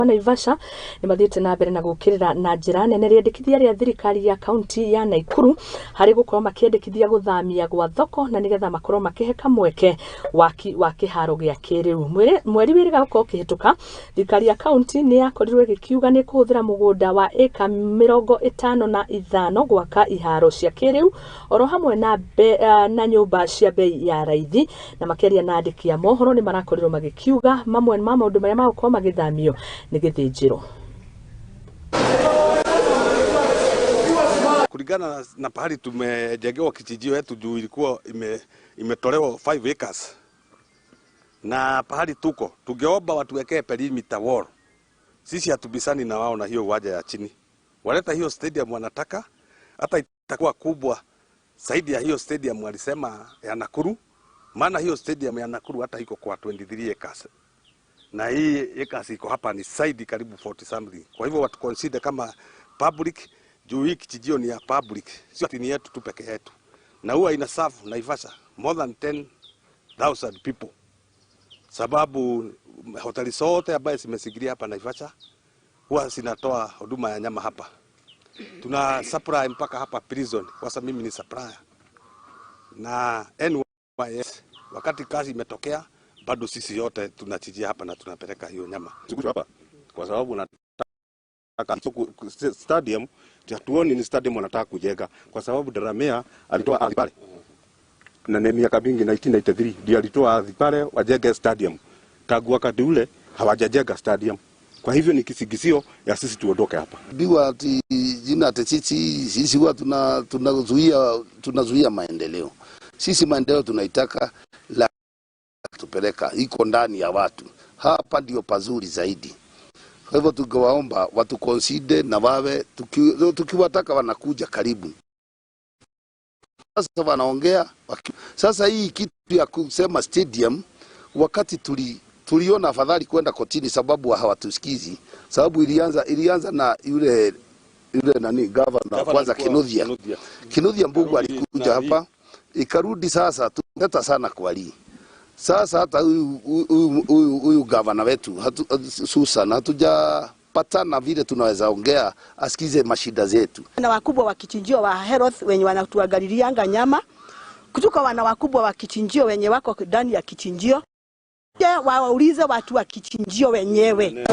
Naivasha nĩ mathiĩte na mbere na gũkĩrĩra na njĩra nene rĩendekithia rĩa thirikari ya kaunti ya Nakuru harĩ gũkorwo makĩendekithia gũthamia gwa thoko na nĩgetha makorwo makĩhe kamweke waki wa kĩharo gĩa kĩrĩu. Mweri wĩrĩga gũkorwo ũkĩhĩtũka, thirikari ya kaunti nĩ yakorirwo ĩgĩkiuga nĩ kũhũthĩra mũgũnda wa ĩka 55 gwaka iharo cia kĩrĩu oro hamwe na nyũmba cia bei ya raithi. Na makĩaria na andĩki a mohoro nĩ marakorirwo magĩkiuga mamwe ma maũndũ marĩa magũkorwo magĩthamio nĩ gĩthĩnjĩro. Kulingana na pahali tumejengewa kichinjio yetu juu ilikuwa imetolewa 5 acres, na pahali tuko tungeomba watuwekee perimeter wall. Sisi hatubisani na wao na hiyo uwanja ya chini, waleta hiyo stadium wanataka, hata itakuwa kubwa zaidi ya hiyo stadium walisema ya Nakuru, maana hiyo stadium ya Nakuru hata iko kwa 23 acres na hii acres iko hapa ni zaidi karibu 40 something. Kwa hivyo watu consider kama public, juu hii kichinjio ni ya public, sio ati ni yetu tu peke yetu, na huwa ina serve Naivasha more than 10,000 people, sababu hoteli zote ambaye zimesigiria hapa Naivasha huwa zinatoa huduma ya nyama hapa. Tuna supply mpaka hapa prison. Kwa mimi ni supplier na NYS, wakati kazi imetokea bado sisi yote tunachijia hapa na tunapeleka hiyo nyama hapa, kwa sababu nataka stadium, hatuoni ni stadium wanataka kujenga, kwa sababu Delamere alitoa ardhi pale na ni miaka mingi, 1993 ndio alitoa ardhi pale wajenge stadium. Tangu wakati ule hawajajenga stadium. Kwa hivyo ni kisigizio ya sisi tuondoke hapa. Biwa ati jina ati sisi huwa tunazuia maendeleo. Sisi maendeleo tunaitaka, la tupeleka iko ndani ya watu. Hapa ndio pazuri zaidi. Kwa hivyo tungewaomba watu consider na wawe tukiwataka wanakuja karibu. Sasa wanaongea. Sasa hii kitu ya kusema stadium, wakati tuliona afadhali kwenda kotini sababu hawatusikizi. Sababu ilianza na yule nani governor kwanza Kinuthia. Kinuthia Mbugu alikuja hapa, ikarudi sasa tuleta sana kwa lii. Sasa hata huyu governor wetu Susan hatujapatana vile tunaweza ongea asikize mashida zetu. Na wakubwa wa kichinjio wa health wenye wanatuangalilianga nyama, kutoka wana wakubwa wa kichinjio wenye wako ndani ya kichinjio, waulize watu wa kichinjio wenyewe.